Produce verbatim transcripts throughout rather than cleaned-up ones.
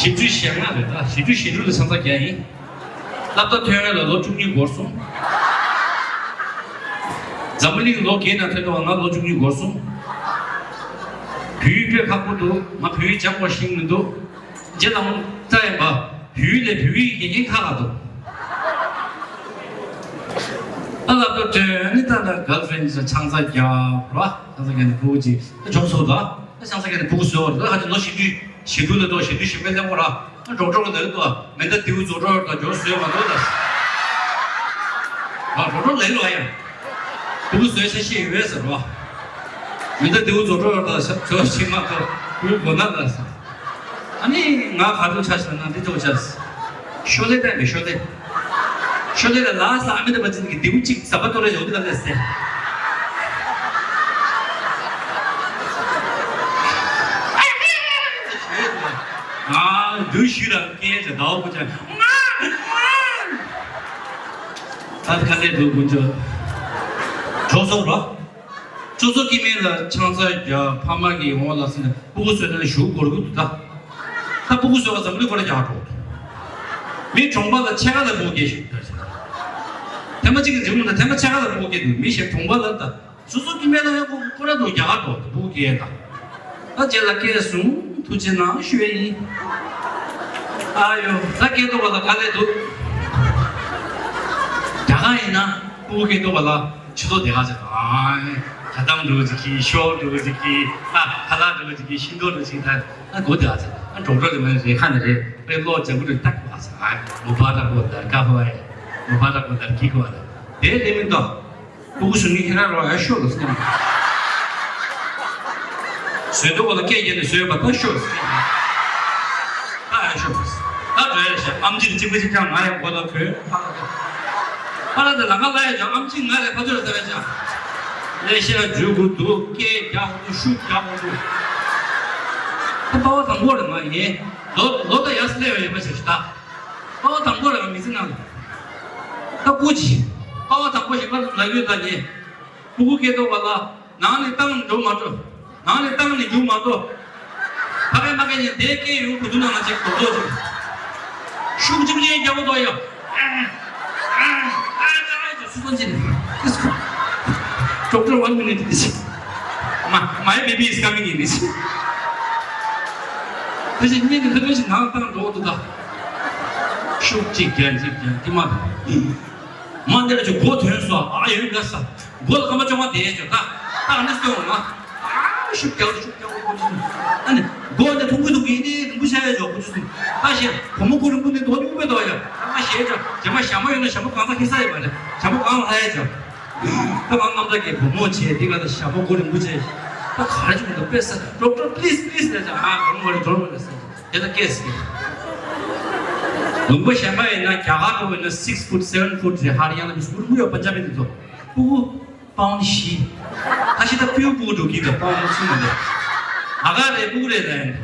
བཞི་བཅུ་ཞེ་ལྔ་རེད་ད། བཞི་བཅུ་ཞེ་དྲུག་ལ་ཆང་ས་བརྒྱབ་ཡིན། སློབ་གྲྭ་ཐོན་ཡོད་ལ་ལོ་བཅུ་གཉིས་འགོར་སོང་། འཛམ་བུ་གླིང་ལོ་བརྒྱད་ནང་ཐོན་འདུག་ང་ལོ་བཅུ་གཉིས་འགོར་སོང་། བོད་ཡིག་དཔེ་ཁག་པོ་འདུག་ང་བོད་ཡིག་སྦྱང་དགོས་ཤེས་མི་འདུག་རྗེས་ལ་ད་ཡིན་པ་བོད་ཡིག་ལས་བོད་ཡིག་དགེ་རྒན་ཁག་ཁག་འདུག་ཨ་ལབ་ཏོ་དྲན་ནི་ད་ལ་གརལ་ཕི་རེན་ཌི་ཆང་ས་རྒྱག་ར། ཆང་ས་རྒྱག་ནི་བུ་གཅིག་ཨ་བྱུང་སོང་ད། ཨ་ཆང་ས་རྒྱག་ནི་བུ་གུ་བཟོས་བ་རེད་ད། ཧ་ཅང་ལོ་བཞི་བཅུ་ཞེ་དྲུག་ལ་ཏོ་ཞེ་དྲུག་ཞེ་དཔེ་ལེན་གོ་ར། ཨ་གྲོགས་གྲོགས་ལ་ལེ་ལ་ཏོ་མེ་མདའ་རྡེའུ་རྫོགས་གྲོགས་ད་འཇོག་བཟོས་མ་ཏོ་ད། ཨ་གྲོགས་གྲོགས་ལེ་ལ་ཡ། བུ་གུ་བཟོས་ཆ་ཤེས་ཡོད་ཟེར་རོ། མི་ད་དེའུ་ཛོ་ཏོ་ད་ས་ཚོ་ཞིག་མ་གཏོགས་བུ་གོ་ན་ལ་ས། ཨ་ནི་ང་ག་ཚོད་ཆ་ཤ་ན་འདི་ཚོ་ཆ། ཤོ་ལེ་ད་མི་ཤོ་ལེ། ཤོ་ལེ་ལ་ལ་ས་ཨ་མི་ད་པ་ཅིན་གི་དེའུ་གཅིག་ས་པ་ཏོ་རེ་ཡོད་ད་ལེ་སེ། ང་འདུ་ཤི་ར་སྐད་ཆ་ད་བུ་ཆ། ད་ག་ལེ་འདུག་དཀོན་མཆོག་གྲོགས་སོང་རོ། ཅོ་ཅོ་སྐྱེ་དམན་ལ་ཆང་ས་རྒྱག་ཕ་མ་གིས་འོང་ལ་ཟེར་ནས་སྤུ་གུ་བཟོས་ན་ཞུ་དགོས་རྒྱུ་འདུག་ད། ད་སྤུ་གུ་བཟོས་པ་ཙམ་ལས་ཁོ་ར་རྒྱག་འགྲོ། མི་གྲོང་པ་ལ་ཕྱེད་ཀ་ལ་སྤུ་གུ་སྐྱེ་ཞིག་ད། ཐེངས་མ་གཅིག་གི་རིང་ལ་ཐེངས་མ་ཕྱེད་ཀ་ལ་སྤུ་གུ་སྐྱེ་འདུག་མི་གཞན་གྲོང་པ་ལ་ད། ཅོ་ཅོ་སྐྱེ་དམན་ལ་ཡང་ཁོ་ར་འདུག་རྒྱག་འགྲོ་སྤུ་གུ་སྐྱེ་ད། ད་རྗེས་ལ་སྐད་གསུང་ཐུགས་རྗེ་གནང་ཞུ་ཡ་ཡིན། ཨ་ཡོ་ད་སྐད་ཐོག་པ་ལ་དཀའ་ལས་འདུག་རྒྱ་གར་ཡིན་ན་སྤུ་གུ་སྐད་ཐོག་པ་ལ། ཆུ་ཚོད་དེ་ག་ཚོད་དང་། ཁ་གཏམ་འགྲོ་གི་གི་ཤོ་འགྲོ་གི་གི་ཨ་ཁ་ལག་འགྲོ་གི་གི་ཤིང་ཏོག་འགྲོ་གི་ད་ཨ་གོ་དེ་ག་ཚོད་ཨ་འགྲོ་འགྲོ་དེ་མ་རེད་ཁ་ནས་རེད་པའི་ལོ་ཅན་གུ་རེ་ཏག་ག་ཚོད་ཨ་མོ་པ་ཏྲ་གོ་དར་ཀ་ཧོ་ཨེ་མོ་པ་ཏྲ་གོ་དར་ཀི་གོ་ཨ་དེ་ལེ་མིན་ཏོ་སྤུ་གུ་སུ་ནི་ཁྱེད་རང་རོ་ཨ་ཤོ་ལོ་སེམས། བཟོས་འདུག་གོ་ལ་སྐད་རྒྱག་ནས་བཟོས་པ་ད་ཤོ་སེམས། ད་ཨ་ཤོ་ད་འགྲོ་ཡ་ཤ་ཨམ་ཆི་གཅིག་པ་གཅིག་ཀྱང་ང་ཡང་གོ་ལ་གོས་ཕ་ལ་དེ་ལ་ང་ལ་ཡ་ཅང་ཨམ་ཆི་ང་ལས་ཕ་ཚོད་ལ་ཟ་བས་ཅང་ལས་ཤེས་ལ་འཇུས་དགོས་འདུག་སྐད་རྒྱག་དགོས་འདུག་ཤུགས་རྒྱག་དགོས་འདུག་ད་པ་བ་དང་པོ་རེད་ང་ཡིན་ལོ་ལོ་ད་ཡ་སི་ལས་བ་ཡོད་པ་ཞིག་ད་པ་བ་དང་པོ་རེད་ང་མི་ཚེ་ནང་ལ་ད་སྐུ་ཅི་པ་བ་དང་པོ་ཞིག་པ་ལ་ཡོད་ད་ཉེ་སྤུ་གུ་སྐད་ཐོག་པ་ལ། ནང་ནས་བཏང་ནས་འཇུག་མ་འགྲོ། ནང་ནས་བཏང་ནས་འཇུག་མ་འགྲོ། ཕ་གི་མ་གི་ཉིན་དེ་སྐད་ཡོད་གོ་དུ་ནང་ལ་ཅིག་གོ་དོ་ཅིག་ཤུགས་ཅིག་ཅིག་རྒྱག་གོ་དོ་ཡོད། ཨ་ཨ་ཨ་ཨ་ཅིག་སུ་ཚོད་ཅིག Doctor, one minute, please. My, my baby is coming in, please. དེ་བཞིན་གཉིད་ཀྱི་ལྷོད་ལྷོད་ཅིག་ནང་བཏང་འགྲོ་གོ་དུ་ད། ཤུགས་ཅིག་རྒྱག་ཅིག་རྒྱག་དེ་མ། མ་འདི་ལ་ཅིག་མགོ་ཐོན་སོ་ཨ་ཡོད་ག་ས། མགོ་ལ་སྐར་མ་བཅོ་ལྔ་བསྡད་ཡས་ཅོ་ད། ད་ཨ་ནི་སོང་ང་། ཨ་ཤུགས་རྒྱག་ཤུགས་རྒྱག་ཁོ་ཅི་སོང་། ཨ་ནི་མགོ་འདི་ཐུང་གུ་ཐུང་གུ་ཡིན་ཏེ་རིང་པོ་ཆགས་ཡས་ཅོ་ཁོ་ཅི་སོང་། ད་ཤེས་བུ་མོ་མགོ་རིང་པོ་འདི་མདོག་སྙོམས་པོ་འདུག་ཡ། ད་ང་ཤེས་ཅོ་རྗེས་མ་ཞྭ་མོ་ཡོད་ན་ཞྭ་མོ་གང་ས་ཁེ་ས་ཡོད་མ་རེད་ཞྭ་མོ་གང་ལྷ་ཡས་ཅོ། ད་ང་རྣམ་དག་གི་བུ་མོ་བྱས་འདི་ག་ད་ཞྭ་མོ་མགོ་རིང་པོ་བྱས། ད་ག་རེ་བྱུང་འདུག་དཔེ་ས་Doctor, please, please ལས་ཅོ་ཨ་གོང་མ་རེ་འགྲོ་མ་རེད་ས། དེ་ལ་སྐད་ཟེར། ལུང་པ་གཞན་པ་ཡིན་ན་རྒྱ་གར་འགྲོ་བ་ཡིན་ན་six foot, seven foot རེད། ཧ་རི་ཡ་ན་མི་སུ་རུ་མུ་ཡོ་པན་ཇ་བི་འདི་ཚོ་སྤུ་གུ་པའོན་བཞི། ད་ཤི་ད་སྤུ་གུ་སྤུ་གུ་འགྲོ་གི་འདུག་པའོན་གསུམ་མ་འདུག་ཨ་ག་རེད་སྤུ་གུ་རེད་ལན།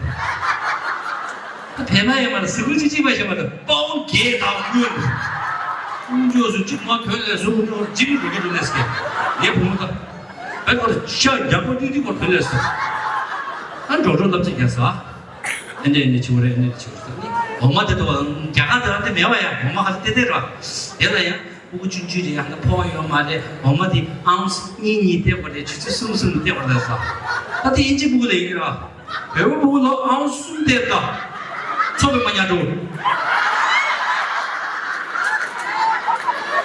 ད་བས་མ་ཡིན་མ་ལ་སི་ཁུ་ཅི་ཅི་མ་ཤེས་མ་ད་པའོན་བརྒྱད་དང་དགུ་འདུག་ཀུན་སྤྱོད་སུ་གཅིག་མ་ཐོན་ལས་སུ་ཀུན་སྤྱོད་ཅི་མི་འགྲོ་གི་འདུག་ལས་སྐད་ངའི་བུ་མོ་ད་བས་ཁོ་ལ་ཤ་རྒྱག་པ་ཏི་ཏི་ཁོ་ཐོན་ལས་སུ་ཨ་འགྲོ་འགྲོ་ལབ་ཅིག་རྒྱག་ས། ཨེ་འདྲ་ཨེ་འདྲ་བྱེད་དགོས་རེད། ཨེ་འདྲ་བྱེད་དགོས་རེད། འོ་མ་དེ་ལྟ་བུ་རྒྱ་གར་དེ་ལ་དེ་མེད་པ་ཡ། འོ་མ་ཧ་ལས་ཏེ་ཏེ་ར། དེ་ལ་ཡང་སྤུ་གུ་ཆུང་ཆུང་རེད་ཡང་ད་ཕོག་ཡོད་མ་རེད། འོ་མ་དེ་ཨང་སུ་གཉིས་གཉིས་སྟེར་དགོས་རེད། ཆུ་ཚོད་གསུམ་གསུམ་སྟེར་དགོས་རེད་ཟེར། ད་དེ་ཨིན་ཇི་སྤུ་གུ་ལ་ཡིན་ར། བོད་པ་སྤུ་གུ་ལ་ཨང་སུ་གསུམ་སྟེར་ད། མཚོ་པདྨ་ཉ་འགྲོ།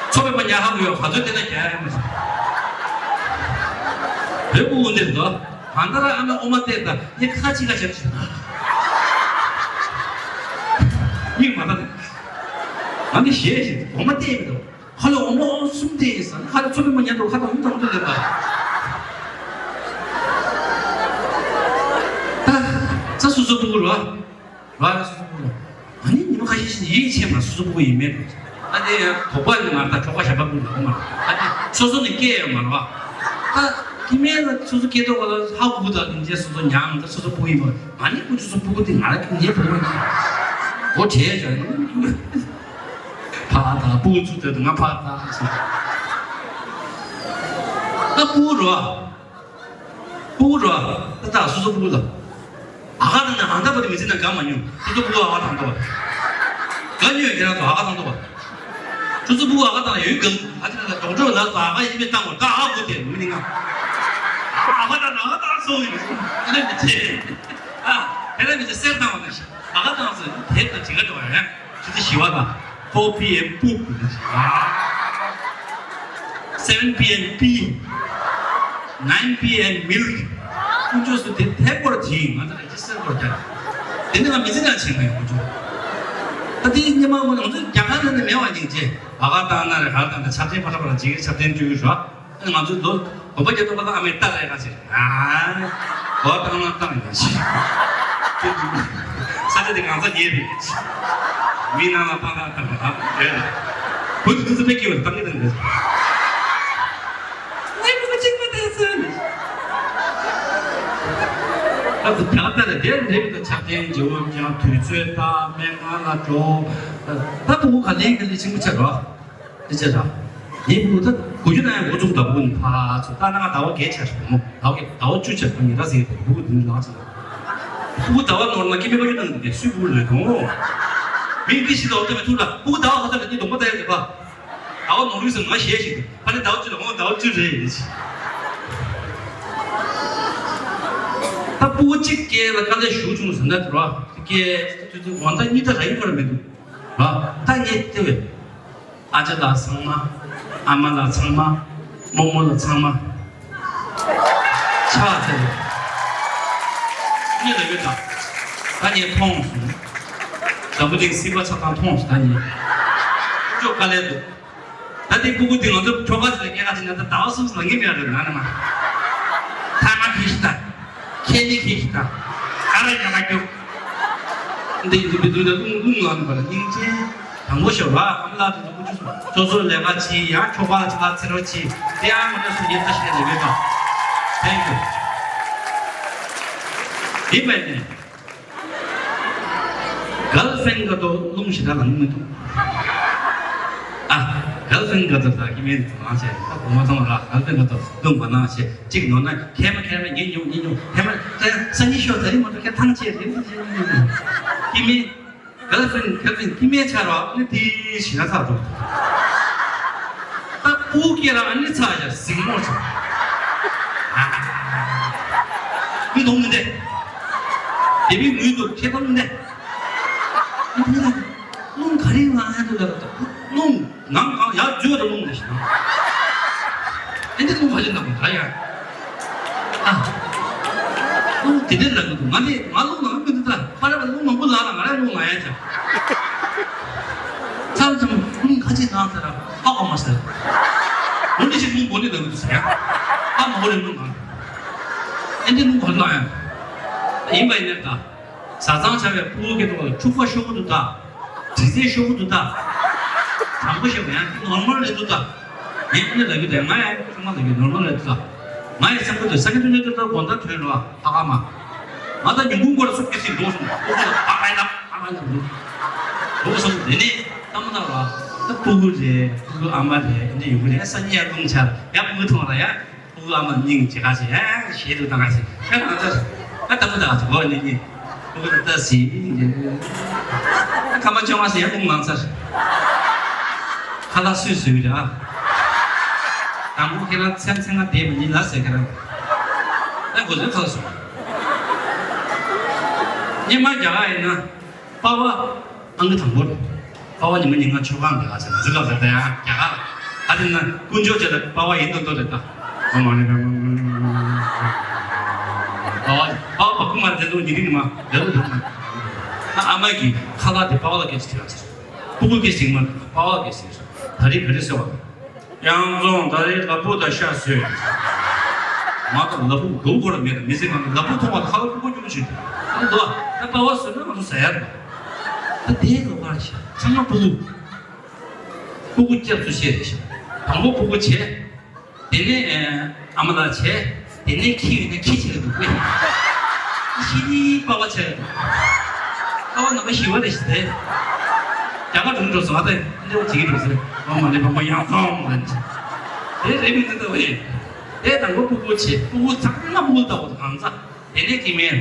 མཚོ་པདྨ་ཉ་ཧ་གོ་ཡོད། ག་ཚོད་སྟེར་ན་རྒྱག་ཡ་མ་རེད། བོད་སྤུ་གུ་འདིར་འདུག་གང་ལྟར་ཨ་མས་འོ་མ་སྟེར་དང་ངས་ཁ་ཅིག་ཁ་བྱེད་ཅིག་མིག་མ་ལྟ། ང་འདི་ཞེད་ཞེད་འོ་མ་སྟེར་མི་འདུག་ཁ་ལ་འོ་མ་ཨོ་གསུམ་སྟེར་ཡིན་ཟེར་ཁ་ལ་ཚོ་མི་མ་ཉན་འདུག་ཁ་དང་འོ་མ་དང་འོ་མ་སྟེར་ལེན་པ། ད་ས་སོ་སོ་སྤུ་གུ་ར་ར་སོ་སོ་སྤུ་གུ་ར། ཨ་ནི་ཉི་མ་ཁ་ཤས་ཤིག་ཡིད་ཆེས་མ་སོ་སོ་སྤུ་གུ་ཡིན་མེད་འགྲོ། ཨ་ནི་དོགས་པ་ཡིན་མ་རེད། ད་གྲོགས་པ་གཞན་པ་སྤུ་གུ་ལ་འོ་མ་རེད། ཨ་ནི་སོ་སོ་ནས་སྐད་ཡོད་མ་རེད་བ། ད་དེ་མིན་ལ་སོ་སོ་སྐད་ཐོག་ལ་ཧ་གོ་གི་ད་ལིན་ཅན་སོ་སོ་ཉང་ད་སོ་སོ་སྤུ་གུ་ཡིན་པ་ང་ནི་ཀུ་ཅི་སོ་སྤུ་གུ་དེ་ང་ལ་ངའི་བུ་མོ་ཡིན། སྒོ་བྲལ་ཀྱང་ཕ་ད་སྤུ་གུ་ཚུགས་དེ་ང་ཕ་ད་སོ་ད་སྤུ་གུ་རོ་སྤུ་གུ་རོ་ད་ད་སོ་སོ་སྤུ་གུ་ད་ཨ་ཁ་ད་ནི་ ཨ་ད་པ་དེ་མི་ཚེ་ནང་དགའ་མ་མྱོང་། ཁྱོད་ཚོ་ཕྲུ་གུ་ཨ་ཁ་བཏང་ཐུབ་པ། དགའ་མྱོང་། ཁྱེད་རང་ཚོ་ཨ་ཁ་བཏང་ཐུབ་པ། ཁྱོད་ཚོ་ཕྲུ་གུ་ཨ་ཁ་བཏང་ཡོད་ག་ཨ་ཅེ་ན་ད་ཌོག་ཊར་ལ་ཨ་ཁ་ཡིན་མིན་བཏང་བ་ད་ཨ་ཁུ་དེ་མི་ནི་ང་། ཨ་ཁ་བཏང་ཨ་ཁ་བཏང་སོང་ཡིན། ཨ་ནི་མི་ཚེ། ཨ་དེ་ལ་མི་ཚེ་གསེར་བཏང་བ་ན་ཤི་ཨ་ཁ་བཏང་སོང་དེ་དང་ཅི་ག་འགྲོ་བ་ཡང་། ཆུ་ཚོད་བཞི་པ་དང་four p.m. poop། seven p.m. pee། nine p.m. milk། ཀུན་སྤྱོད་སུ་དེ་ཐེབས་སྐོར་གྱིས་ང་ཚོ་རེ་ཇི་སི་ཊར་སྐོར་རྒྱག་དེ་ནི་ང་མི་ཚེ་ནང་བྱེད་མ་ཡོང་ཀུན་སྤྱོད། ད་དེ་སྙེ་མ་ངོ་ང་ཚོ་རྒྱ་གར་ནང་ནས་མེད་པ་ཉིན་བྱེད་ཨ་ག་བཏང་ན་རེ་ག་བཏང་ན་ཆབ་ཆེན་ཕ་ཏྲ་ཕ་ཏྲ་ཇི་གི་ཆབ་ཆེན་བཅུ་ཡོད་ར། ང་ཚོའི་ལོ་དགོན་པ་རྒྱ་ཐོག་པ་ལ་ཨ་མའི་རྟ་ལས་ཀ་ཟེར། ཨ་གོ་བཏང་ན་བཏང་ཡིན་ཞེས། ས་ཆ་དེ་གང་ས་ཉེ་རེད། མི་ནང་ལ་བཏང་ན་བཏང་ན་རེད། བུ་དེ་ཚོ་དཔེ་སྐྱིད་པ་བཏང་གི་བཏང་གི་རེད། ངས་བུ་གཅིག་པ་བསྟན་ཟེར་ནས། ཨ་ཁུ་ད་ལྟ་ལ་དེར་འདྲེ་བི་དང་ཆགས་ལྡན་རྗེ་བོ་ཀྱང་དུས་ཚོད་ལྟ་སྨན་ཁང་ལ་འགྲོ། ད་བུ་ག་ལེ་ག་ལེ་ཆེན་པོ་ཆགས་རོགས། དེ་བྱས་ཙང་། ངའི་བུ་ད་གོ་རྒྱུ་ན་ཡང་འགོ་བཙུགས་ད་བུ་ནི་ཕར་ཚུར་ལྟ་ན་ང་ཟླ་བ་བརྒྱད་ཆགས་སོང་མོ། ཟླ་བ་བརྒྱད་ཟླ་བ་བཅུ་ཆགས་སོང་ཉི་ཟླ་ཟིན་ཏེ་བུ་འདི་ནི་ལག་ཅིག་ལ། བུ་ཟླ་བ་ནོར་ན་སྐྱེ་མེད་པ་ཡོད་ན་འདི་སུས་བུ་རེད་དོ། མི་འདི་ཞིག་ལ་འོ་ད་མི་ཐུག་ལ་བུ་ཟླ་བ་ཁ་ཚ་ལ་འདི་གདོང་པ་ལྟ་ཡ་རེད་པ། ཟླ་བ་ནོར་ཡོད་ཟེར་ང་ཞེས་ཤིག་ཕ་ནི་ཟླ་བ་བཅུ་ལ་འོ་ཟླ་བ་བཅུ་རེད་ཡིན་ཞིག་ད་བུ་གཅིག་སྐྱེས་ལ་དཀའ་ལས་ཞུ་བྱུང་ཟེར་ན་དེ་ར་སྐྱེས་དུས་དུས་འོ་ད་གཉིས་ད་ར་ཡིན་པར་མི་འདུག་ར། ད་ངས་བལྟས་པས། ཨ་ཅག་ལགས་ཚང་མ། ཨ་མ་ལགས་ཚང་མ། རྨོ་མོ་ལགས་ཚང་མ། ཕྱག་འཚལ་ལོ། གཉིད་ལ་ཡོད་དམ། ད་ངས་མཐོང་སོང་། འཛམ་བུ་གླིང་སྲིད་པ་ཆགས་སྟངས་མཐོང་སོང་ད་ངས། ཅོག་དཀའ་ལས་འདུག་ད་དེ་སྤུ་གུ་དེ་ང་ཚོ་ཁྱོ་ག་ཚོ་ལ་སྐྱེ་ཁ་ཅིག་ན་ད་ཟླ་བ་གསུམ་ལ་ངེས་མེད་རེད་ང་ནི་མ། ཐ་མ་ཁེ་ཤི་ད། ཁེ་ནི་ཁེ་ཤི་ད། ཨ་ར་ཉ་ག་རྒྱུ། འདི་ཡིན་འདི་མི་འདུག་ད་རླུང་རླུང་ལངས་པ་ལ་སྙིང་རྗེ། དང་པོ་ཞོག་ར་ཨ་མ་ལགས་དེ་ཚོ་ཀུ་ཅུ་སོ་སོ་ལས་ཀ་བྱེད་ཡང་ཁྱོ་ག་ལ་ཅི་ལ་ཚེ་རོགས་བྱེད་དེ་ཨ་མ་ལ་སུ་ཉེ་ད་ཤི་ད་ལས་མེད་པ། Thank you། དེ་བས་ནས། གལ་སྲིད་ག་དོ་རླུང་ཞེ་དྲག་ལངས་མི་འདུག་ཨ། གལ་སྲིད་ག་དོ་ད་ཀི་མེད་དུ་ང་ཞེས་ད་གོ་མ་ཐོང་ར་གལ་སྲིད་ག་དོ་རླུང་བ་ན་ཞེས་གཅིག་ནོར་ན་ཁེ་མ་ཁེ་མ་ཉིན་ཉུང་ཉིན་ཉུང་ཁེ་མ་ད་སང་ཉིན་ཤོག་ད་རིང་མ་གཏོགས་ཁེ་ཐང་ཆད་རེད་མ་གཏོགས་ཁེ་ཐང་ཆད་རེད། ཀི་མེད། གལ་སྲིད་གལ་སྲིད་ཀི་མེད་ཆ་ར་ཨ་ནི་དེའི་ཞེ་ན་ཚ་འགྲོ། ད་སྤུ་གུ་སྐྱེ་ར་ཨ་ནི་ཚ་ཡ་ཟིང་མོ་ཆ། མི་གཏོང་མི་འདེ། དེ་མི་མུས་འདུག་ཁེ་གཏོང་མི་འདེ། ཨ་ནི་ལ་རླུང་ག་རེ་ལངས་ཡ་འདུག་ལ་ད་རླུང་། ནང་གང་ཡར་འཛུལ་བ་རླུང་ནས་ཤི་ན། ཨེ་འདི་རླུང་ཕ་ཆེན་དང་ག་ཡ། ཨ། རླུང་དེ་འདྲ་ལ་འདུག་ང་ནི་ང་རླུང་ནང་མི་འདུག་ད་ཕ་ར་བ་རླུང་མང་པོ་ལ་ལ་ང་ར་རླུང་ང་ཡ་ཅག་ཚར་ཙམ་རླུང་ཁ་ཅིག་ནང་ཚར་ཨ་ཨོ་མ་ཟེར། འོ་འདི་ཞིག་རླུང་སྒོ་ནི་ལ་འདུག་ཟེར་ཡ། ཨ་མ་འོ་རེ་རླུང་ང་། ཨེ་འདི་རླུང་ག་ལ་ཡ། ཡིན་པ་ཡིན་ནས་ད། བཟའ་ཚང་བྱ་བའི་ཕྲུ་གུ་སྐྱེ་འགྲོ་བ་ལ་འཁྲུག་པ་ཤོར་གི་འདུག་ད། དྲི་རྩད་ཤོར་གི་འདུག་ད། དྲང་པོ་བཤད་པ་ཡང་ནོར་མལ་རེད་འདུག་ད། ངས་ཨ་ནི་ལབ་ཀྱི་འདུག་ང་ཡང་ཆུང་མ་ལབ་ཀྱི་ནོར་མལ་རེད་འདུག་ད། ང་ཡི་སེམས་ཁུར་དུ་ས་ཀྱ་ཐུན་ནས་ཏུ་ད་དགོང་དག་ཐོན་འགྲོ་བ་ཧ་ག་མ། ང་ད་ཉུང་ཀུན་སྐོར་སུབ་ཀྱི་སྲིད་འགྲོ་སོང་ཨུ་ཚོ་ད་ཨའི་ལབ་ཨ་ལབ་འགྲོ་སོང་དེ་ནས་ད་མ་ན་བ་ད་ཕྲུ་གུ་རེད་ཕྲུ་གུ་ཨ་མ་རེད་འདི་ཡོང་གི་རེད་ས་ཉིན་ཡར་ལུང་ཆར་ཡར་ཕྲུ་གུ་མཐོང་ར་ཡ། ཕྲུ་གུ་ཨ་མ་སྙིང་རྗེ་ཁ་ཞིག་ཨེ་ཞེད་དུ་བཏང་ཁ་ཞིག་ཨེ་ང་ཚོ་ཨ་ལྟ་བུ་ད་ག་ཚོད་གོ་ནི་གཉིས་ཕྲུ་གུ་ད་ལྟ་ཟིན་ཨ་ཁ་མ་ཅོ་མ་ཟིན་ཨ་ལུང་མང་ཚར་ཁ་ལག་སུས་བཟོས་རེད་ཨ། དང་པོ་ཁྱེད་རང་མཚན་མཚན་ང་བསྡད་མི་ཉིན་ལ་ཟེར་ཁྱེད་རང་ཨ་གོ་ཚོད་ཁ་ལག་སོང་སྙེ་མ་རྒྱ་ག་ཡིན་ན། པ་བ། ཨང་ཀི་དང་པོ་རེད། པ་བ་ཉི་མ་ཉིན་གང་ཆོ་གང་རེད་ཨ་ཟེར་ང་ཚོ་སྐབས་རེད་ད་ཡང་རྒྱ་གར་ཨ་དེ་ན་དཀོན་མཆོག་ཅེས་ད་པ་བ་ཡིན་མདོག་མདོག་རེད་ད། ཨོ་མ་ནི་པ་བ་པ་བ་བ་ཀུ་མ་རེད་དོ་ཉི་རིང་མ་རེད་དོ། ཨ་ཨ་མ་གི་ཁ་ལག་དེ་པ་བ་ལ་སྐད་ཅིག་དྲིས་ཨ་ཟེར། སྤུ་གུ་སྐད་ཅིག་མ་རེད་པ་བ་ལ་སྐད་ཅིག་དྲིས་ཨ་ཟེར། ད་རེས་ག་རེ་ཟེར་བ། ཡང་རྫོང་ད་རེས་ལ་ཕུག་དང་ཤ་ཟོས། ང་དང་ལ་ཕུག་འགྲོ་དགོས་ར་མེད་ལ་མི་ཚེ་གང་ལ་ལ་ཕུག་མཐོང་བ་དང་ཁ་ལག་སྤུ་གུ་སྐྱོ་པོ་བྱེད་དུས་ཨ་འདུག་ཨ་ད་པ་བ་ཟོས་ན་ང་ཚོ་ཟ་ཡ་རེད་པ། ད་དེའི་ལོ་ཁར་ཤ་ཚང་མ་སྤུ་གུ། སྤུ་གུ་སྐྱབས་སུ་མཆི་རེད་ཤ། དང་པོ་སྤུ་གུ་བྱས། དེ་ནས་ཨ་མ་ལགས་བྱས། དེ་ནས་ཁྱི་ཡོད་ན་ཁྱི་བྱེད་ཀྱི་འདུག་པས། ཤི་ནི་པ་བ་བྱེད་ཀྱི་འདུག་པ་བ་ནང་པ་ཞི་བ་རེད་ཞེས་ཏེ། རྒྱ་གར་འགྲོ་འགྲོ་སོང་ཨ་ཏེ་འདྲ་བོ་བྱེད་ཀྱི་འགྲོ་ཟེར་བ་མ་ནི་པ་མ་ཡང་སོང་མ་ལན་ཅི། དེ་རེད་མི་འདུག་ད་བས། དེ་དང་པོ་སྤུ་གུ་བྱེད་སྤུ་གུ་ཚང་མ་སྤུ་གུ་ལྟ་བུ་དང་གང་ཟག་དེ་ནས་ཁྱི་མེད།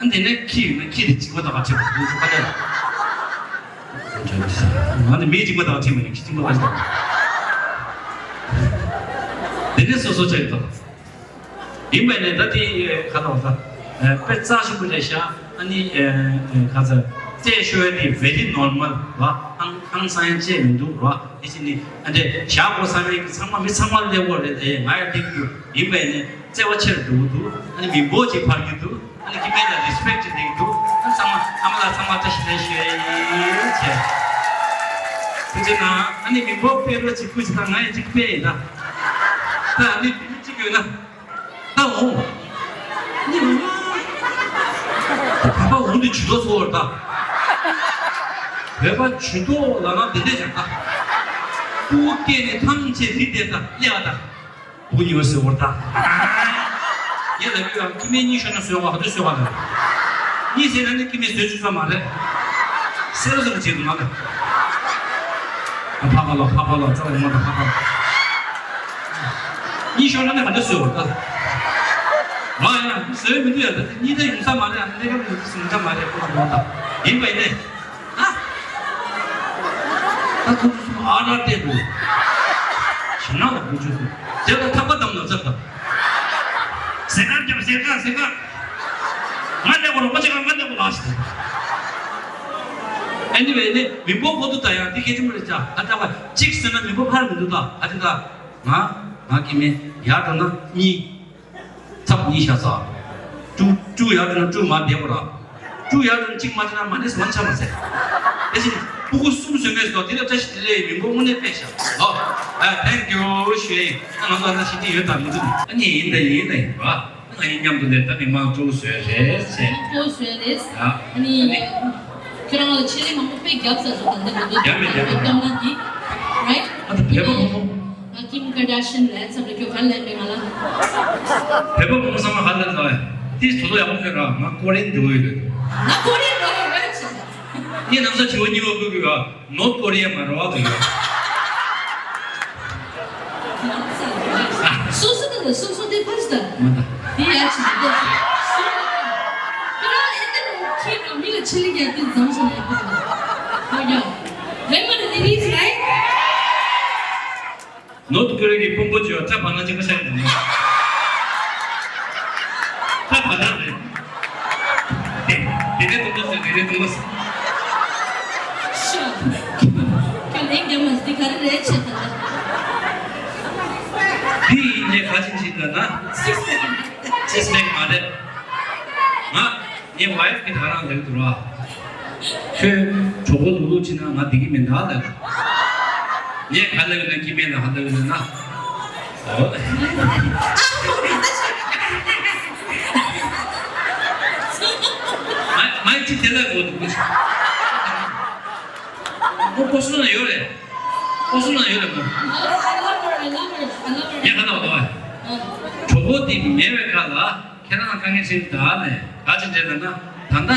ཨ་དེ་ནས་ཁྱི་ཡིན་ན་ཁྱི་དེ་གཅིག་པ་དང་ཁ་ཁྲིད་པ་དེ་ཚོ་ག་ལས། ང་ནི་མི་གཅིག་པ་དང་ཁྲིད་མི་ནི་ཁྱི་གཅིག་པ་ག་ལས། དེ་ནས་སོ་སོ་ཆགས་ཡོད་དོ། ཡིན་པས་ནས་ད་དེ་ག་ལ་བ་ས། དཔེ་རྩ་ཞིབ་པོ་རེད་ཤག་ཨ་ནི་ག་ཚ་རྩེད་ཤོར་དེ་very normal་བ། ཧང་ཧང་སང་ཡང་བྱས་མི་འདུག་ར། དེ་ཕྱིན་ནི་ཨ་འདྲས་བཞག་དགོས་བསམ་ཡས་ཀྱི་ཚང་མ་མི་ཚང་མ་སླེབས་དགོས་རེད་དེ་ང་ཡང་སླེབས་རྒྱུ་ཡིན་པས་ནས་བརྩེ་བ་ཆེར་འགྲོ་གི་འདུག་ཨ་ནི་མི་འབོར་གཅིག་འཕར་རྒྱུ་འདུག་ཨ་ནི་ཁྱི་ཕྲུག་ལ་རི་སི་པེག་ཅིག་ལེན་གྱི་འདུག་ཨ་ནི་ཚང་མ་ཨ་མ་ལགས་ཚང་མ་བཀྲ་ཤིས་བདེ་ལེགས་ཞུ་ཡས་ཡིན་བྱས། ཐུགས་རྗེ་གནང་། ཨ་ནི་མི་འབོར་སྤེལ་རོགས་གཅིག་པུ་ཞིག་དང་ང་ཡང་གཅིག་སྤེལ་ཡིན་ད། ད་ཨ་ནི་དེ་མི་གཅིག་ཡོད་ན། ད་འོང་། ནི་འོང་། བོད་པ་འོང་དུས་ཇུས་གཏོགས་ཚོར་ད། བོད་པ་ཇུས་གཏོགས་ལ་ན་དེ་འདྲས་ཀྱང་ད། ཕྲུ་གུ་སྐྱེས་ནས་ཐང་ཆད་རི་དེ་ད་སླེ་བ་ད། བུ་ཉོ་ཟེར་བོར་ད། ངས་ལབ་ཡོད་ཨ། ཁྱི་མེད་གཉིས་ཤོར་ན་བཟོས་བ་ག་དུས་བཟོས་བ་ལ། གཉིས་ཟེར་ན་ནི་ཁྱི་མེད་བཟོས་ཆུ་ས་མ་རེད། སེ་ར་ཟེར་ན་བྱེད་དུ་མ་ལ། ཕ་ཕ་ལོ་ཕ་ཕ་ལོ་རྩ་ལ་མ་ད་ཕ་ཕ་ལོ། གཉིས་ཤོར་ན་ནི་ག་དུས་བཟོས་བ་ད། ང་ཡང་བཟོས་མི་འདུག་ཡ་ད་གཉིས་ད་ཡོང་ས་མ་རེད་ཨ། གནས་སྐབས་ཡོང་ས་མ་རེད་ཁོ་ལ་མ་ད། ཡིན་པ་ཡིན་ནས། ཨ། ད་ཁོ་ཚོ་གསུམ་ཨ་ར་སྟེར་དགོས། ཞིང་ནང་ལ་ཁོ་ཚོ་གསུམ་དེ་ལ་ཐག་པ་བསྡམས་ལ་ཚར་ད། ཟེར་གར་རྒྱབ་ཟེར་གར་ཟེར་གར། ང་ལས་གོ་རོགས་པ་ཅིག་ག་ང་ལས་གོ་ལགས་ཤིག་ཨེ་ནི་ཝེ་ནི་མི་འབོར་གོ་འདུག་ད་ཡང་འདི་སྐད་ཆ་མ་རེད་ཅག་ད་ལྟ་བ་གཅིག་ཟེར་ན་མི་འབོར་ཕར་མི་འདུག་ད་ཨ་ཅི་ད། ང་ང་སྐྱེ་དམན་ཡར་འགྲོ་ན་གཉིས། ཚབ་གཉིས་ཤ་ཚ། བཅུ་བཅུ་ཡར་འགྲོ་ན་བཅུ་མ་བསྡད་པ་ར། བཅུ་ཡར་འགྲོ་ན་གཅིག་མ་བསྡད་ན་མ་ནེ་སི་ཝན་ཆ་མ་ཟེར། དེ་བཞིན་ཕྲུ་གུ་གསུམ་བཟོས་མེད་སོ་དེ་ལ་བཀྲ་ཤིས་བདེ་ལེགས་མི་འབོར་དངོས་གནས་དཔེ་ཤ་ཨོ། ཨ་thank you ཞུ་ཡིན། ཨ་ང་ཚོ་ཨ་ན་ཤི་ཏི་ཡོད་དམ་མི་འདུག་ཨ་ནི་ཡིན་ད་ཡིན་ད་ཡིན་པ། ང་ཡིན་མཉམ་དུ་ལས་ད་མི་མང་གཙོ་བོ་བཟོས་རེད་ཟེར། གཙོ་བོ་བཟོས་རེད། ཨ་ནི་ཁྱོད་རང་ལ་ཆེད་ལས་མང་པོ་དཔེ་བརྒྱབ་ཚར་སོང་ད་འདི་མི་འདུག་རྒྱབ་མེད་རྒྱབ་མེད། སྐམ་ན་འདི་རའིཊ། ཨ་ད་བོད་པ་མང་པོ། ང་ཀིམ་ཀར་ཌ་ཤན་ལ་ཚབ་ལ་ཁྱོད་ག་ལ་ལེན་པའི་ང་ལ། བོད་པ་མང་པོ་ཚང་མ་ག་ལ་ལེན་ཚར་བས། དེ་དོ་དོ་ཡག་པོ་ཁྱོད་ར་ང་ཀོ་རི་ཡན་འགྲོ་གི་ཡོད། ང་ཀོ་རི་ཡན་འགྲོ་གི་ཡོད་ཅེས། ངས་ནམ་ས་བྱིའུ་གཉིས་པ་བཀོད་གི་ཡོད། ནོར་ཀོ་རི་ཡ་མ་རེད་བ་གི་ཡོད། སོ་སོ་དང་སོ་སོ་དེ་ཕར་ཞིག་དང་། མ་ད། དེ་ཡ་ཆི་ཟིག་དེ། ཁྱོད་རང་ཨེ་ཏེ་ནོ་ཁྱེད་རང་མི་ལ་ཆི་ལི་རྒྱ་དེ་འཛམ་ཞིག་ལ་ཡ་གོ་ད། ཧོ་ཡ། Remember the lyrics, right? ནོར་ཐུ་ཀུ་རེ་གི་དཔོན་པོ་ཅོ་ཅ་བ་ན་ཅི་ག་ཤ་ཡི་དང་། ཅ་བ་ན་རེད། དེ་དེ་རེད་དུང་དུ་སེ་དེ་རེད་དུང་དུ་སེ། ཤོ། ཁྱོད་ལེགས་རྒྱ་མ་སྟེ་ག་རེ་རེད་ཆེ་ད། དེ་ཡིན་ནས་ག་ཅིན་ཅིན་ད་ན། སིགས་པེག་སིགས་པེག་མ་རེད། ང་། ངའི་ཝའིཕ་གིས་ད་རང་ལབ་འདུག་ར། ཁྱོད་གྲོགས་པོ་ལུག་ལུག་བྱེད་ན་ང་བསྡད་ཀྱི་མིན་ད་ལབ། ངས་ག་ལབ་ཡོད་ན་སྐྱེ་དམན་ལ་ག་ལབ་ཡོད་ན་ན། ཨོ། ང་ང་ཅི་དེ་ལ་གོ་འདུག་ཁོ་ཁོ་སུ་ན་ཡོད་རེད། ཁོ་སུ་ན་ཡོད་རེད་མོ། I love her, I love her, I love her. ངས་ག་ལབ་འདུག་ཨ། གྲོགས་པོ་དེ་མེད་པའི་ཁ་ལ་ཁྱེད་རང་དཀའ་ངལ་ཆེ་ད་ནས་ག་ཅི་འདྲ་ན་ན་ད་ལྟ།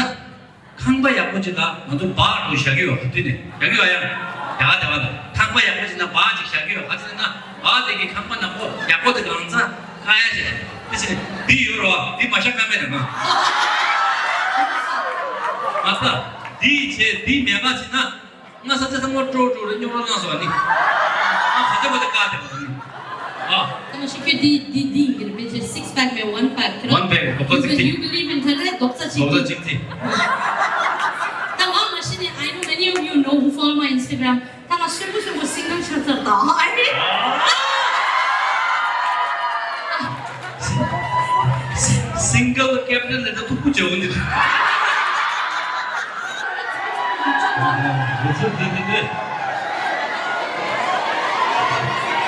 ཁང་པ་ཡག་པོ་ཅིག་ལ་ང་ཚོ་སྦག་ཏུ་བཞག་གི་ཡོད་ཁ་དུས་ནས་བཞག་གི་ཡོད་ཡ། ཡ་དེ་བ་ལ་ཁང་པ་ཡག་པོ་ཅིག་ན་སྦག་ཅིག་བཞག་གི་ཡོད་ཁ་དུས་ན་སྦག་དེ་གི་ཁང་པ་ནག་པོ་ཡག་པོ་དེ་གང་ཚ་ཁ་ཡ་ཅིག་དེ་ཅིག་འདི་ཡོད་རོ་འདི་མ་བཞག་ཀ་མེད་རེད་མ། ང་ཚ་འདི་བྱས་འདི་མེད་པ་ཅིག་ན་ང་ས་ཆ་ཚང་མ་ཀྲོ་ཀྲོ་རེ་རྙོག་ར་ལངས་སོང་ནི། ང་ཁ་ཆེ་བ་དེ་ཀ་དེ་བ་ནི། ཨ། ད་ང་ཤི་ཁྱོད་འདི་འདི་འདི་ཡིན་གི་རེད་པས་ཅེ་six pack མེད་one pack ཁྱོད་རང་One pack རྡོག་རྩ་གཅིག་དེ། You believe in ཐ་རེ་རྡོག་རྩ་གཅིག་རྡོག་རྩ་གཅིག་དེ། ད་ང་མ་ཤི་ནས། I know many of you know who follow my Instagram. ད་ང་གསོན་པོ་གསོན་པོ་སིང་གལ་ཆགས་ཚར་ད། ཨ་ནི། སིང་གལ་ཀེབ་ཊན་ལས་ད་ཐུག་པོ་བྱེད་འོང་ནི།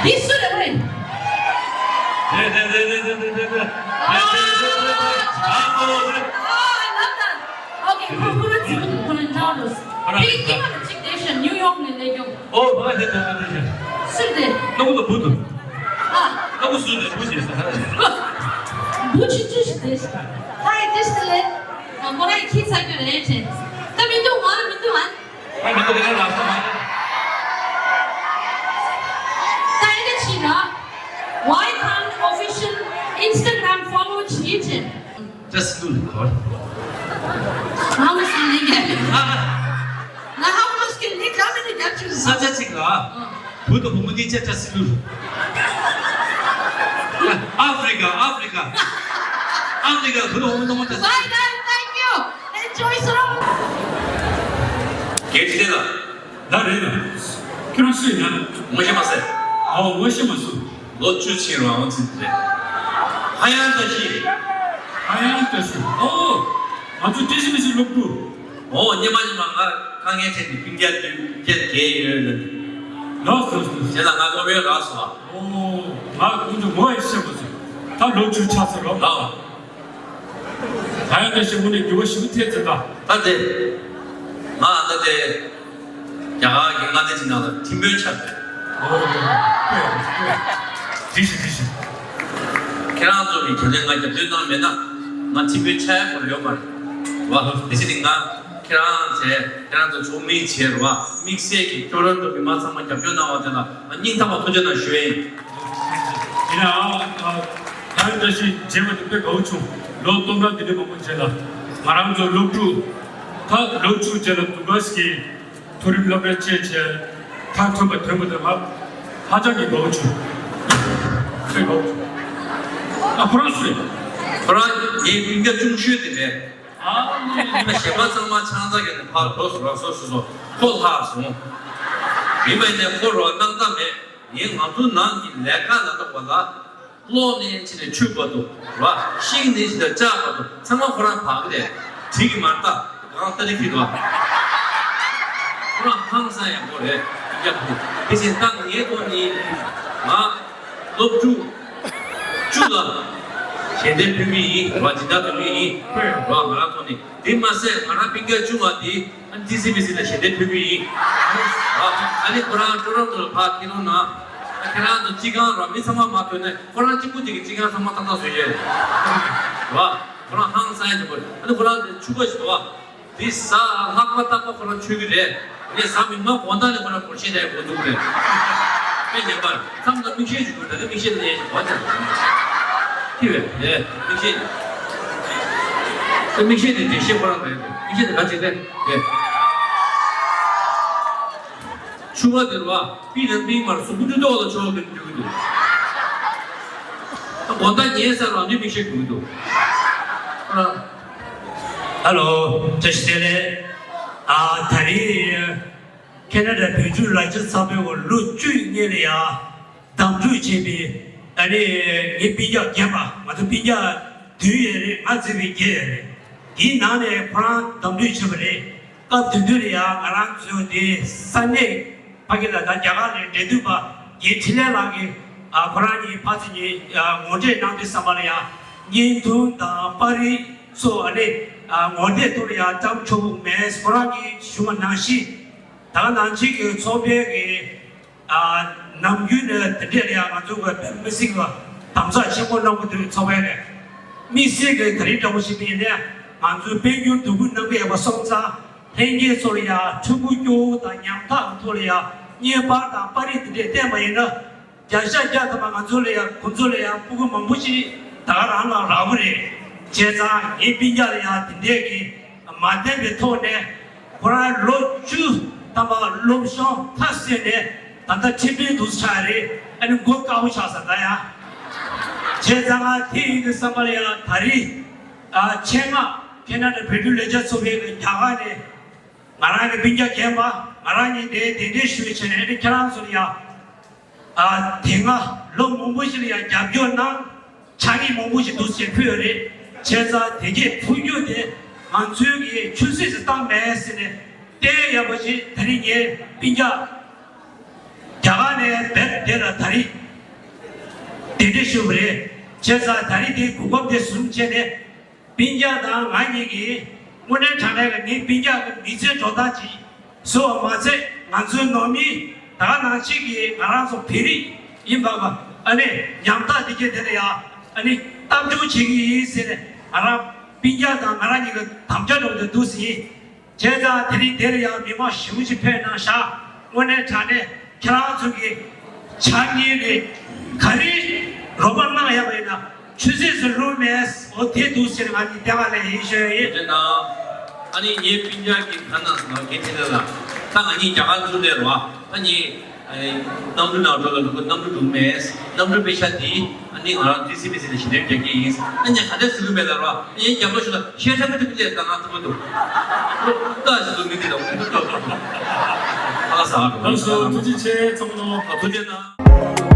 འདི་སུ་རེད་བས། རེད་རེད། Oh, I love that. Okay, ཁོ་ཁོ་ར་ཚིག་ཁོ་ཁོ་ར་འདྲ་རོ། ཁོ་ར་དེ་ཀི་མ་ལ་གཅིག་དེ་ཤ་ནིའུ་ཡོག་ནས་ལས་ཀྱོང་། ཨོ་ཕ་དེ་དེ་དེ་དེ་ཤ། སུ་དེ། ནོ་ཀུ་ལ་བུ་དུ། ཨ། ནོ་ཀུ་སུ་དེ་བུ་ཞེས་ས་ཧ་ར་ཞེས། བུ་ཆུ་ཆུ་ཞིག་དེ་ཤ། ཧ་ཡ་དེ་ཤ་དེ་ལེ། ཨ་མོ་ར་ཡི་ཁྱི་ཚ་གྱུར་རེད་ཆེ། ད་མི་འདུག་ང་མི་འདུག་ཨ། ང་མི་འདུག་ལེ་ང་ལ་ས་མ། ད་ཡིན་ན་ཆི་ར། Why can't official Instagram follow ཆི་ཆེ། Just do record. How much can he come in the gas? ས་ཆ་གཅིག་ལ་བུ་དང་བུ་མོ་གཉིས་ཆ་ཆ་སྲིད་ལུགས། ཨ་ཧྥི་རི་ཀ་ཨ་ཧྥི་རི་ཀ་ཨ་ཧྥི་རི་ཀ་བུ་དང་བུ་མོ་གཉིས་ཆ། Bye guys, thank you. Enjoy some. གལ་ཏེ་ལ། ད་རེད་ལ། ཁྱོད་རང་སུ་ཡིན་ན། ངོ་ཤེས་མ་ཟད། ཨའོ་ངོ་ཤེས་མ་སོང་། ལོ་བཅུ་ཕྱིན་རང་ཚིག་རེད། ཧ་ཡང་བཀྲ་ཤིས། ཧ་ཡང་བཀྲ་ཤིས། ཨོ། ང་ཚོ་ཏི་སི་བི་སི་སློབ་ཕྲུག་ཨོ་ཉི་མ་ཉི་མ་ང་དཀའ་ངལ་འཕྲད་ནས་སྤུན་ཀྱག་དུས་སྐྱེལ་གལ་ཡོད་ལ། ལགས་སོ་སོ། དེ་ལ་ང་སློབ་ཡོན་རག་སོང་ཨ། ཨོ། ང་ཁོང་ཚོ་ངོ་ཡང་ཤེས་མ་སོང་། ད་ལོ་བཅུ་ཆགས་སོང་རོགས། ལགས། ད་ཡང་འདྲ་ཞིག་དངོས་གནས་འགྱུར་བ་ཞིག་ཐེབས་ཚར་ད། ད་དེ། ང་ད་དེ། རྒྱ་གར་གྱི་མངའ་སྡེ་ཅིག་ནང་ལ་ཁྲིམས་དཔོན་ཆགས་ཡོད། ཨོ། ཨོ། ཨོ། འགྲིག་ཤིག་འགྲིག་ཤིག་ཁྱེད་རང་ཚོ་གི་དེ་ལས་ང་རྒྱབ་སྐྱོར་གནང་མེད་ན་ང་ཁྲིམས་དཔོན་ཆགས་ཡ་དགོས་ཡོད་མ་རེད་བ། དེ་བཞིན་ང་ཁྱེད་རང་བྱས་ཁྱེད་རང་ཚོ་ཚོགས་མི་བྱས་རེད་བ། དམིགས་བསལ་གྱི་ཁྱོད་རང་ཚོ་གི་མ་ཚང་མ་རྒྱབ་སྐྱོར་གནང་བ་དེ་ལ་ང་སྙིང་ཐག་པ་ཐུགས་རྗེ་གནང་ཞུ་ཡ་ཡིན། ཡིན་ནའང་། ད་ལྟ་ཞིག་མཇལ་བ་དེ་དཔེ་དགའ་བོ་བྱུང་། ལོ་སྟོང་ཕྲག་དེ་འདྲ་མང་པོ་རྗེས་ལ་ང་རང་ཚོ་སློབ་ཕྲུག་ད་ལོ་བཅུ་རྗེས་ལ་དུ་ག་ཞིག་གི་མཐོ་རིམ་སློབ་གྲྭ་བཅས་བྱས་ཁ་ཐོན་པ་ཐོན་པ་དེ་ཧ་ཧ་ཅང་གི་དགའ་བོ་བྱུང་། དཔེ་དགའ་བོ་བྱུང་། ཨ་ཁོ་རང་སུ་རེད། ཁོ་རང་ངའི་སྤུན་ཀྱག་ཆུང་ཤོས་དེ་རེད། ཨ་ནི་གཞན་པ་ཚང་མ་ཆང་ས་གི་ནས་ཕར་འགྲོ་སོང་ར་སོ་སོ་སོ་ཁོ་ལྷག་སོང་། མི་མ་ཡིན་ནས་ཁོ་རོ་སྣང་དག་མེད། ངས་ང་ཚོ་ནང་གི་ལས་ཀ་ལ་གཏོགས་པ་ལ་གློག་ནས་ཕྱིན་ནས་ཆུ་བར་དུ་ར་ཤིང་ནས་ཕྱིན་ནས་ལྕགས་བར་དུ་ཚང་མ་ཁོ་རང་བག་རེད། བྲིས་ཀྱི་མ་རེད་ད། གང་ལྟར་ཁྱེད་དོ། ཁོ་རང་ཧང་སང་ཡག་པོ་རེད། ཡག་པོ་དེ་བཞིན་ད་ངའི་ཐོག་ནས་ང་སློབ་ཕྲུག་བཅུ་ལ་ཞལ་འདེབས་ཕུལ་གྱི་ཡིན་བ། སྦྱིན་བདག་ཕུལ་གྱི་ཡིན་བ། ང་རང་ཐོག་ནས་དེ་མ་ཟད་ང་རང་སྤུན་ཀྱག་ཆུང་བ་དེ་ཨ་ནི་ཊི་སི་བི་སི་ལ་ཞལ་འདེབས་ཕུལ་གྱི་ཡིན་བ། ཨ་ནི་ཁོ་རང་ཀྲོ་རོན་ཀྲོ་ལ་ཕར་ཁྱེར་རོགས་གནང་། ཁྱེད་རང་ཚོ་སྤྱི་ཁང་ར་མི་ཚང་མ་མ་ཐོན་ན་ཁོ་རང་གཅིག་པུ་དེ་གི་སྤྱི་ཁང་ཚང་མ་ཏག་ཏག་བཟོས་ཡོད་རེད་བ། ཁོ་རང་ཧང་སང་ཡག་པོ་རེད། ཨ་ནི་ཁོ་རང་ཆུ་ཁ་ཞིག་འདུག་བ། དེ་ཟ་ལྷག་པ་ཏག་པ་ཁོ་རང་མཆོད་ཀྱི་རེད། ངས་ཟ་མི་མ་དགོང་དག་ནས་ཁོ་རང་སྒོར་གཞས་ལས་འགོ་འཛུགས་རེད། དཔེ་ཉན་པར་མཚམས་ལ་མིག་ཤེལ་ཞིག་དགོས། ད་ནི་མིག་ཤེལ་ལས་ཡན་ཞིག་གོ་ཅང་ཁྱི་བས་ལས་མིག་ཤེལ། ད་མིག་ཤེལ་དེ་འགྲེལ་བཤད་ཁོ་རང་རེད། མིག་ཤེལ་དེ་ག་ཅིག་རེད་རེད། ཆུ་བ་དེ་རུ་བ་པི་ནང་པིང་མར་སུ་ཀུ་ཏུ་ཏོ་ལ་ཆོག་གི་འདུག་གི་འདུག་ད་དགོང་དག་ཉལ་ས་རང་དུས་མིག་ཤེལ་དགོས་ཀྱི་འདུག་ཁོ་རང་། ཧ་ལོ། བཀྲ་ཤིས་བདེ་ལེགས། ཨ་ད་རེས་ཁེ་ན་ཌ་བོད་བརྒྱུད་ལ་རྒྱ་བསམ་པའི་འོག་ལོ་བཅུའི་སྔོན་ལ་ཡ་གདམ་འཐུ་བྱས་པའི་ཨ་ནི་ངའི་སྤུན་ཀྱག་རྒན་པ། ང་ཚོ་སྤུན་ཀྱག་བདུན་ཡོད་རེད། ང་བརྩིས་པའི་བརྒྱད་ཡོད་རེད། དེའི་ནང་ནས་ཁོ་རང་གདམ་འཐུ་བྱས་པ་རེད། སྐབས་དེ་དུས་ལ་ཡ་ང་རང་ཚོ་དེ་ས་གནས་ཕ་གི་ལ་ད་རྒྱ་གར་ནས་འབྲེལ་མཐུད་པ་རྒན་འཕྲིན་ལས་ལགས་ཀྱིས་ཨ་ཁོ་རང་གཉིས་ཕར་ཚུར་གཉིས་ཨ་ངོ་འཕྲད་གནང་དུས་ཙམ་པ་ལ་ཡ་བརྙན་ཐུང་དང་པར་རིས་སོགས་ཨ་ནི་ཨ་ངོ་དེབ་ཐོག་ལ་ཡ་བཀྲམ་ཆོག་གི་མེད། ཁོ་རང་གིས་ཞུ་བ་ནང་བཞིན་ད་ག་ནང་བཞིན་གྱི་ཚོགས་པའི་གི་ཨ་ནམ་རྒྱུན་ནས་དེ་འདྲས་ལ་ཡང་ང་ཚོ་གི་བོད་མི་སེར་གྱི་དམ་ཚགས་ཆེན་པོ་གནང་གི་འདུག་ཚོགས་པའི་ནས་དམིགས་བསལ་གྱི་ད་རིང་འདྲ་པོ་ཞིག་ཡིན་ནའི་ང་ཚོའི་དཔལ་འབྱོར་འདུ་འགོད་གནང་གི་ཡོད་པ་སོང་ཙང་ལྷན་རྒྱས་ཚོ་ལ་ཡང་ཕྲུ་གུ་སྐྱོ་བོ་དང་ཉམ་ཐག་ཐོག་ལ་ཡང་བརྙན་པར་དང་པར་རིས་དེ་འདྲས་བསྟན་པ་ཡིན་ན་བརྒྱ་ཆ་བརྒྱ་ཐམ་པ་ང་ཚོ་ལ་ཡང་ཁོང་ཚོ་ལ་ཡང་ཕྲུ་གུ་མང་པོ་ཞིག་ད་ག་རང་ལ་རག་གི་རེད། བྱས་ཙང་ངའི་སྤུན་ཀྱག་ལ་ཡང་དེ་འདྲས་ཀྱི་མ་བསྟན་པའི་ཐོག་ནས། ཁོ་རང་ལོ་བཅུ་ཐམ་པ་སློབ་སྦྱོང་མཐར་ཕྱིན་ནས་ད་ལྟ་ཁྲིམས་དཔོན་འདུག་ཆགས་རེད། ཨ་ནི་མགོ་དཀར་པོ་ཆགས་ས་ད་ཡ། བྱས་ཙང་ང་དེ་ཡིན་དུས་ཙམ་པ་ལ་ཡང་ད་རེས་ཨ་ཆེད་མངགས་ཁེ་ན་ཌ་བོད་ཕྲུག་ལས་འཆར་ཚོགས་པའི་རྒྱ་གར་ནས་ང་རང་གི་སྤུན་ཀྱག་རྒན་པ་ང་རང་གཉིས་དེ་གདན་འདྲེན་ཞུས་བྱས་ནས་ཨ་ནི་ཁྱེད་རང་ཚོ་ལ་ཡང་། ཨ་དེ་སྔ་ལོ་མང་པོ་ཞིག་ལ་ཡང་རྒྱབ་སྐྱོར་གནང་། ཕྱག་ཉིན་མང་པོ་ཞིག་འདུག་ཟེར་ཕུལ་ཡོད་རེད། བྱས་ཙང་དེ་གས་ཕུལ་རྒྱུ་དེ་ང་ཚོའི་གི་ཆུད་ཟོས་སུ་བཏང་མེད་ཟེར་ནས་བསྟན་ཡག་པོ་ཞིག་ད་རིང་ངའི་སྤུན་ཀྱག་རྒྱ་གར་ནས་བེད་དེ་ལ་ད་རིང་གདན་འདྲེན་ཞུས་པ་རེད། བྱས་ཙང་ད་རིང་དེ་གོ་སྐབས་དེ་བཟུང་བྱས་ནས། སྤུན་ཀྱག་དང་ང་གཉིས་ཀྱིས་དངོས་གནས་དྲང་གནས་ཀྱི་ངའི་སྤུན་ཀྱག་གི་མི་ཚེ་འགྲོ་སྟངས་ཅིག་བཟོ་བ་མ་ཚད་ང་ཚོའི་ནང་མི་ད་ག་ནང་བཞིན་གྱི་ང་རང་ཚོ་བོད་རིགས་ཡིན་པ་ཨ་ནི་ཉམ་ཐག་དེ་གྱད་དེ་ལ་ཡང་ཨ་ནི་གཏམ་བརྗོད་བྱེད་ཀྱི་ཡིན་ཟེར་ནས་ང་རང་སྤུན་ཀྱག་དང་ང་རང་གཉིས་ཀྱི་དམ་བཅའ་འགྲོ་འདུག་ཟིན། བྱས་ཙང་དེ་རིང་དེ་ལ་ཡང་མི་མང་ཞེ་པོ་ཅིག་ཕེབས་གནང་ཤག་དངོས་གནས་དྲང་གནས་ཁྱེད་རང་ཚོ་གི་ཕྱག་ཉིན་ནས་ག་རེ་རོགས་པ་གནང་ཡག་པ་ཡིན་ན་ཆུད་ཟོས་སུ་ལུས་མེད། འོ་དེ་འདུག་ཟེར་ང་གཉིས་བསྟན་པ་ལ་ཡིན་ཞུ་ཡ་ཡིན། ཡོད་ན། ཨ་ནི་ངའི་སྤུན་ཀྱག་གི་ཁ་ན་ང་རྒན་ཆེ་ལ་ད་ང་གཉིས་རྒྱ་གར་འཛུལ་ནས་རོ། ད་ངས་གནམ་གྲུ་ནང་འགྲོ་ལ་འགྲོ་གི། གནམ་གྲུ་འགྲོ་མེད། གནམ་གྲུ་པེ་ཤ་དེ་ཨ་ནི་ང་རང་ཏི་སི་མི་སི་ལ་ཞི་ལེབ་རྒྱག་གི་ཡིན། ཨ་ནི་ག་འདྲ་ཟེར་གི་མེད་ལ་རོ། ངས་རྒྱབ་ལོགས་ཤིག་ལ་ཤེས་ཐབས་མི་ཐུབ་ཀྱི་ལས་ད་ང་ཐུབ་མི་འདུག་ད་ཟེར་གི་མི་འདི་ལ་འུ་ཐུབ་ཐུབ་ཐུབ། ཨ་ལ་ཟ་འགྲོ། ལགས་སོ། ཐུགས་རྗེ་ཆེ་ཚང་མ། ཐུགས་རྗེ་གནང་།